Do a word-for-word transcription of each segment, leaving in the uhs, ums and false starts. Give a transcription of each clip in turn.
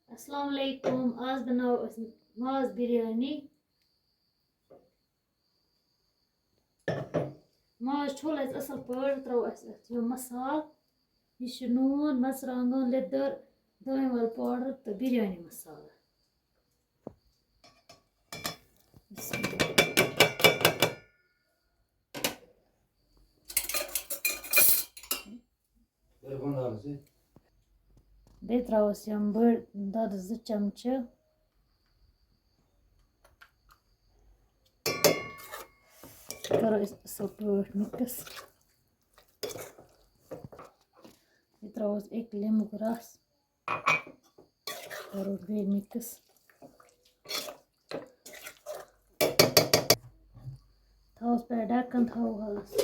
السلام علیکم، آز بناوو أسۍ ماز بِریانی۔ ماز چھوٚل اَسہِ اَصٕل پٲٹھۍ، ترٛاوو اَسہِ اَتھ یِم مصالہٕ۔ یہِ چھُ نوٗن، مرژٕوانٛگُن، لیٚدٕر، دانہِ وَل پاوڈر تہٕ بِریانی مصالہٕ۔ بسم اللہ۔ بیٚیہِ ترٛاووس یِم بٔڑۍ دۄدٕ زٕ چمچہٕ۔ یہِ کَرو أسۍ اَصٕل پٲٹھۍ mix۔ یہِ ترٛاووس أکۍ لیمبُک رَس۔ کَرو بیٚیہِ mix۔ تھاووس پٮ۪ٹھ ڈَکَن، تھاوو حالَس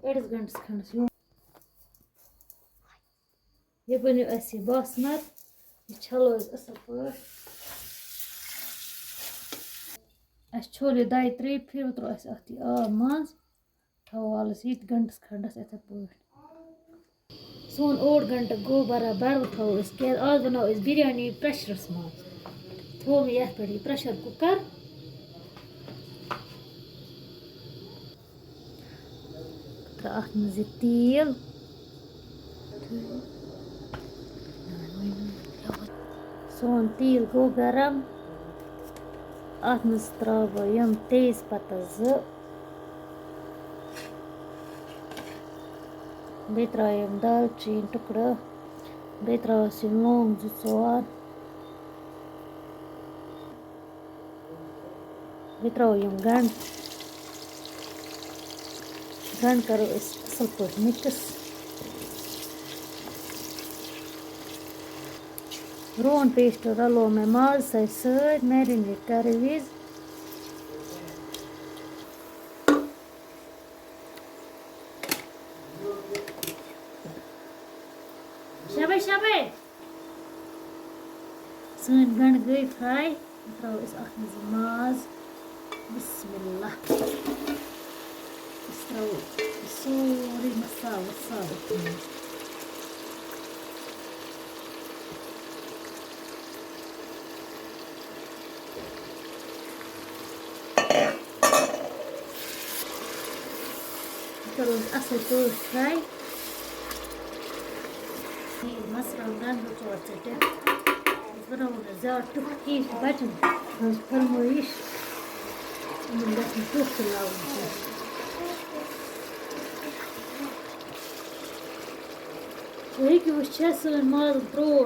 أڑِس گھنٹَس کھنٛڈَس یور۔ یہِ بَنیو اَسہِ یہِ باسمَت۔ یہِ چھَلو أسۍ اَصٕل پٲٹھۍ۔ اَسہِ چھوٚل یہِ دۄیہِ ترٛیٚیہِ پھِرِ، وۄنۍ ترٛوو اَسہِ اَتھ یہِ آب منٛز۔ تھاوو حالَس یہِ تہِ گھنٹَس کھنٛڈَس یِتھَے پٲٹھۍ۔ سون اوٚڑ گھنٹہٕ گوٚو برابر، وۄنۍ تھاوو أسۍ، کیٛازِ آز بَناوو أسۍ بِریانی pressure-َس منٛز۔ تھوٚو مےٚ یَتھ پٮ۪ٹھ یہِ pressure cooker۔ ترٛاو اَتھ منٛز یہِ تیٖل۔ سون تیٖل گوٚو گرم۔ اَتھ منٛز ترٛاوٕ بہٕ یِم تیز پَتہ زٕ۔ بیٚیہِ ترٛاوٕ یِم دالچیٖن ٹُکڑٕ۔ بیٚیہِ ترٛاوَس یِم لونٛگ زٕ ژور۔ بیٚیہِ ترٛاوو یِم گنٛڈٕ۔ گنٛڈٕ کَرو أسۍ اَصٕل پٲٹھۍ mix۔ روٗن paste رَلوو مےٚ مازَس سۭتۍ marinate کَرٕ وِزِ۔ شاباش، شاباش۔ سٲنۍ گنٛڈٕ گٔے fry۔ وۄنۍ ترٛاوو أسۍ اَتھ منٛز یہِ ماز۔ بسم اللہ۔ أسۍ ترٛاوو یہِ سورُے مصالہٕ وصالہٕ أتھۍ منٛز۔ یہِ کَرو أسۍ اَصٕل پٲٹھۍ fry۔ یہِ مَرژٕوانٛگَن زٕ ژور ژٔٹِتھ۔ أسۍ بَناوو نہٕ زیادٕ ٹیوٚٹھ کِہیٖنۍ، یہِ چھِ بَچَن ہٕنٛز فرمٲیِش۔ یِمَن گژھِ نہٕ ٹیوٚٹھ تہِ لاگُن کینٛہہ۔ تُہۍ ہیٚکِو وٕچھِتھ، سٲنۍ مازَن ترٛوو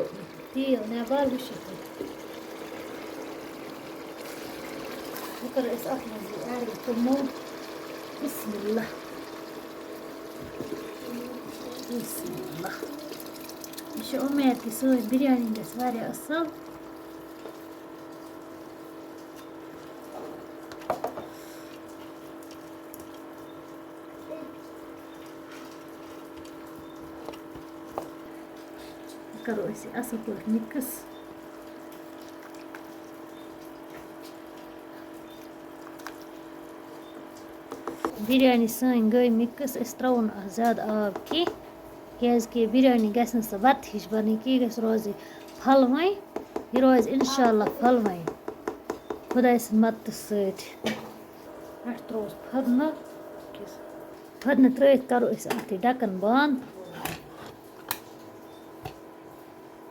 تیٖل نٮ۪بَر، وٕچھِو تُہۍ۔ وۄنۍ کَرو أسۍ اَتھ منٛز یہِ add، یہِ توٚمُل۔ بسم اللہ۔ بسم اللہ۔ مےٚ چھِ اُمید کہِ سٲنۍ بِریانی گژھِ واریاہ اَصٕل۔ کَرو أسۍ یہِ اَصٕل پٲٹھۍ mix۔ بِریانی سٲنۍ گٔے mix، أسۍ ترٛاوو نہٕ اَتھ زیادٕ آب کینٛہہ، کیٛازِکہِ بِریانی گژھِ نہٕ سۄ بَتہٕ ہِش بَنٕنۍ کینٛہہ، یہِ گژھِ روزٕنۍ پھَلوٕنۍ۔ یہِ روزِ اِنشاءاللہ پھَلوٕنۍ، خۄداے سٕنٛدِ مَدتہٕ سۭتۍ۔ پٮ۪ٹھ ترٛووُس پھٔدنہٕ۔ پھٔدنہٕ ترٛٲوِتھ کَرو أسۍ اَتھ یہِ ڈَکَن بنٛد۔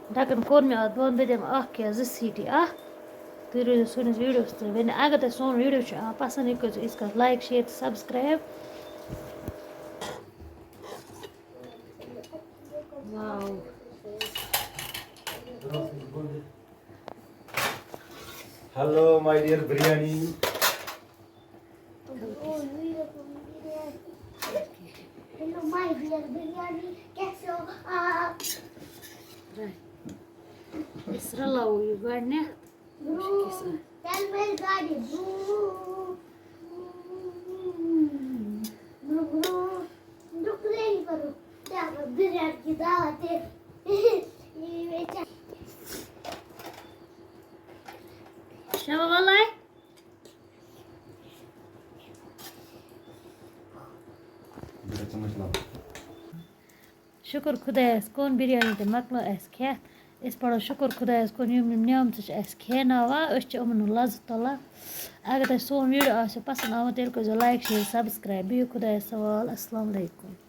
ڈَکَن کوٚر مےٚ اَتھ بنٛد، بہٕ دِمہٕ اَکھ یا زٕ سیٖٹی اَتھ۔ تُہۍ روٗزِو سٲنِس videoس تہٕ وۄنۍ اگر تۄہہِ سون video چھُ یِوان پَسنٛد، یہِ کٔرۍزیو یِتھ کٔنۍ like، share تہٕ subscribe۔ Wow۔ Hello, my dear biryani. Hello, my dear biryani, کیسے ہو آپ؟ أسۍ رَلاوو یہِ گۄڈٕنٮ۪تھ۔ برٛونٛہہ، تیٚلہِ میلہِ گاڑِ برٛونٛہہ۔ برٛونٛہہ، برٛونٛہہ، برٛونٛہہ کُلٮ۪ن کرو۔ کیٛاہ بِریانی کی دعوت ہے۔ یہ بیچا۔ شباب والے۔ شُکُر خۄدایَس کُن، بِریانی تہِ مۄکلٲو اَسہِ کھٮ۪تھ۔ أسۍ پَرو شُکُر خۄدایَس کُن، یِم یِم نعمتہٕ چھِ اَسہِ کھیناوان، أسۍ چھِ یِمَن ہُنٛد لَذٕ تُلان۔ اگر تۄہہِ سون ویٖڈیو آسیو پَسنٛد آمُت، تیٚلہِ کٔرۍزیو like، share، subscribe۔ بِہِو خۄدایَس حوال۔ السلام علیکُم۔